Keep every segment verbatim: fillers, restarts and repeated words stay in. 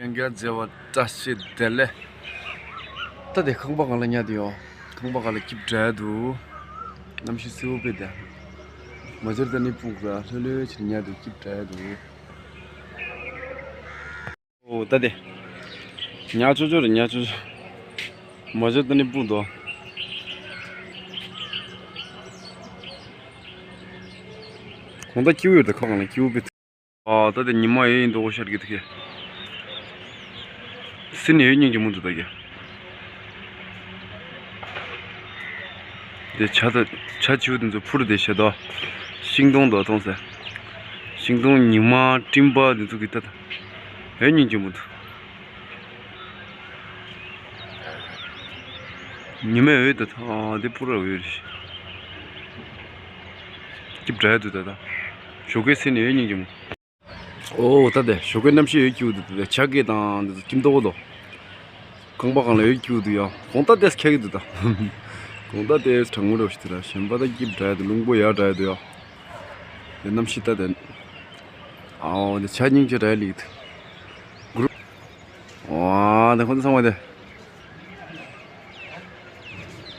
ཡང་བསྐྱར་མཇལ་བ་བཀྲ་ཤིས་བདེ་ལེགས། ད་དེ་ཁང་པ་སྒང་ལ་ཉལ་དུ་ཡོད། ཁང་པ་སྒང་ལ་སྐྱིབས་འདྲ་འདུག་གནམ་གཤིས་བསིལ་པོ་དཔེ་དེ། མ་ཇར་ད་ནི་སྤུངས་ར་ལྷོད་ལྷོད་བྱས་ནས་ཉལ་དུ་སྐྱིབས་འདྲ་འདུག་ཨོ་ད་དེ། ཉལ་ཆོག་ཆོག་རེད། ཉལ་ཆོག་ཆོག་མ་ཇར་ད་ནི་སྤུངས་འདུག་གང་ལྟར་སྐྱིད་པོ་ཡོད་དེ། ཁང་པ་སྒང་ལ་སྐྱིད་པོ་དཔེ། ཨ་ད་དེ་ཉི་མ་ཡོད་ཡིན་འདུག་ཤར་གི་དེ་གས། སེམས་ནི་ཡོད་སྙིང་རྗེ་མོ་འདུག་ད་གས། དེ་བྱ་ད་བྱ་བྱིའུ་དེ་ཚོ་འཕུར་དེ་བྱེད་དོ། ཤིང་སྡོང་དོ་མཐོང་ཟེར། ཤིང་སྡོང་ཉི་མ་སྤྲིན་པ་དེ་ཚོ་གི་ད་ད་ཡོད་སྙིང་རྗེ་མོ་འདུག་ཉི་མ་འོད་དེ་ཨ་དེ་སྤུ་ར་འོད་རེད། སྐྱིད་པོ་འདྲ་འདུག་ད་ད། ཞོགས་ཀའི་སེམས་ནི་ཡོད་སྙིང་རྗེ་མོ། ཨོ་ད་དེ་ཞོགས་ཀའི་གནམ་གཤིས་ཡོད་སྐྱིད་པོ་འདུག་ད་དེ། བྱ་སྐད་དང་འདི་ཚོ་སྐྱིད་མདོག་པོ་འདུག་ཁང་པ་སྒང་ལ་ཡོད་སྐྱིད་པོ་འདུག་ཡ། གང་ལྟར་དེ་ཁྱག་གི་འདུག་ད། གང་ལྟར་དེ་གྲང་མོ་འདྲ་པོ་ཞིག་འདུག་ད། གཞན་པ་ད་སྐྱིད་པོ་འདྲ་འདུག་རླུང་པོ་ཡག་འདྲ་འདུག་ཡ། དེ་གནམ་གཤིས་ད་དེ། ཨོ་དེ་བྱ་སྙིང་རྗེ་འདྲ་ལིག་འདུག་གུ་རུ། ཨོ་དེ་ཁོང་ཚོ་ཚང་མ་དེ།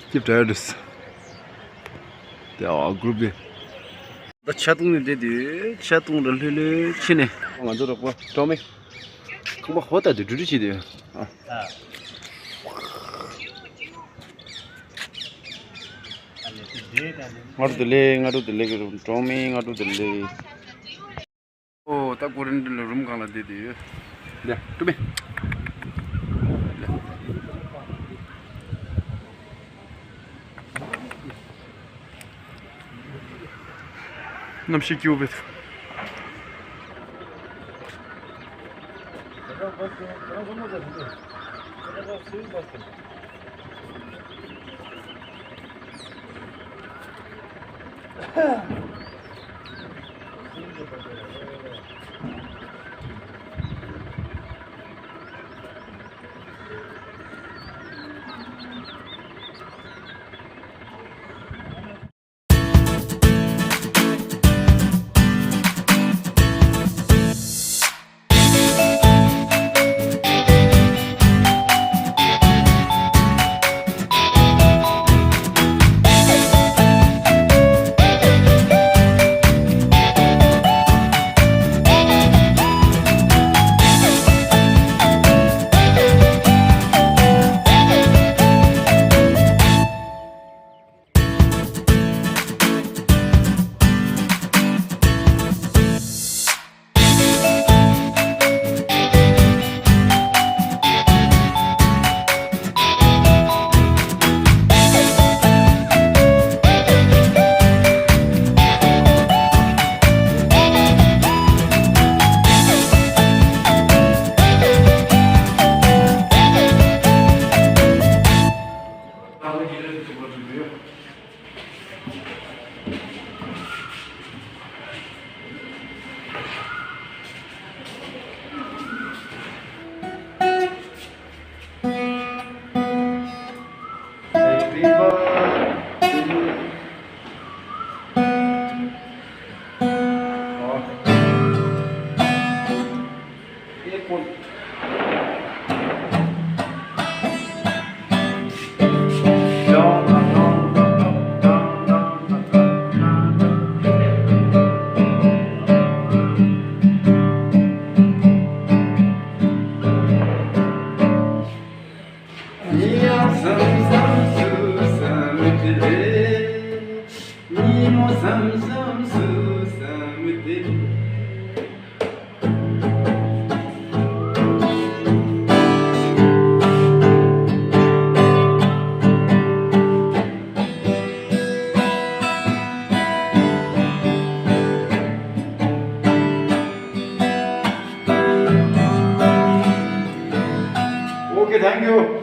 སྐྱིད་པོ་འདྲ་འདུག་དེ་ཨ་གུ་རུབ་དེ། ད་ཆ་བཏུང་ནས་བསྡད་དུས་ཆ་བཏུང་ར་ལྷོད་ལྷོད་ཕྱིན་ནས། ང་ཚོ་རོགས་པ་གྲོགས་མེད། ཁང་པ་ཧོ་ད་དུ་འགྲུལ་འགྲུལ་བྱེད་དུས། ཨ། སྔ་དྲོ་བདེ་ལེགས། སྔ་དྲོ་བདེ་ལེགས་གྲོགས་མེད། སྔ་དྲོ་བདེ་ལེགས། ཨོ་ད་ཀོ་རན་ཊིན་ལ་རུམ་སྒང་ལ་བསྡད་དེ་ཡོད། ལེ་ཀྲུ་པེ། གནམ་གཤིས་སྐྱིད་པོ་འདུག Okay, thank you.